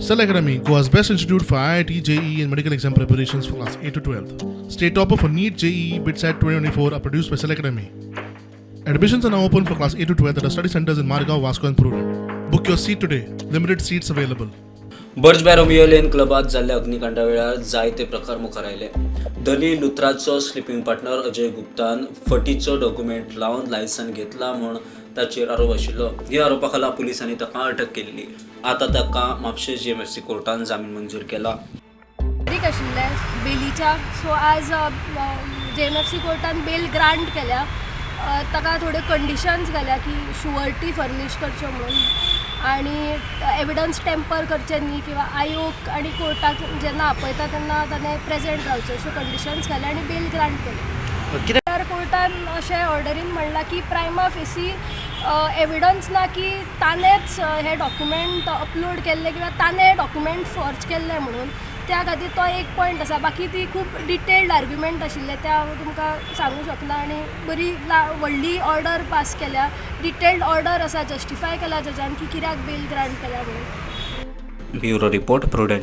Cell Academy, Goa's best institute for IIT, JEE, and medical exam preparations for class 8 to 12. State topper for NEET, JEE, BITSAT 2024 are produced by Cell Academy. Admissions are now open for class 8 to 12 at our study centers in Margao, Vasco, and Prudent. Book your seat today. Limited seats available. Birch by Romeo Lane क्लबात जाल्ल्या अग्निकांडा वेळार जायते प्रकार मुखार आयले. धनी लुथराचो slipping partner Ajay गुप्तान फटीचो document लावन license घेतला म्हूण ताचेर आरोप आशिल्लो. ह्या आरोपा खाला पुलिसांनी ताका अटक केल्ली. आतां ताका म्हापशें जीएमएफसी कोर्टान जामीन मंजूर केला. तारीख आशिल्ले बेलीच्या. सो आज जीएमएफसी कोर्टान बेल ग्रांट केल्या. ताका थोड्यो कंडिशन्स घाल्या की शुअरिटी फर्निश करच्यो म्हणून आनी एविडन्स टेम्पर करचें न्ही किंवा आयोग आनी कोर्टाक जेन्ना आपयता तेन्ना ताणें प्रेजेंट रावचें, अश्यो कंडिशन्स घाल्या आनी बेल ग्रांट केली. कितें? तर कोर्टान अशें ऑर्डरीन म्हणलां की प्रायमा फेसी एविडन्स ना की ताणेंच हे डॉक्युमेंट अपलोड केल्ले किंवा ताणें हे डॉक्युमेंट फॉर्ज केल्ले म्हणून. त्या खातीर तो एक पॉयंट आसा. बाकी ती खूब डिटेल्ड आर्ग्युमेंट आशिल्ले, ते हांव तुमकां सांगूंक शकना. आनी बरी व्हडली ऑर्डर पास केल्या, डिटेल्ड ऑर्डर आसा, जस्टिफाय केला जजान की कित्याक बेल ग्रांट केल्या म्हणून. Bureau report, Prudent.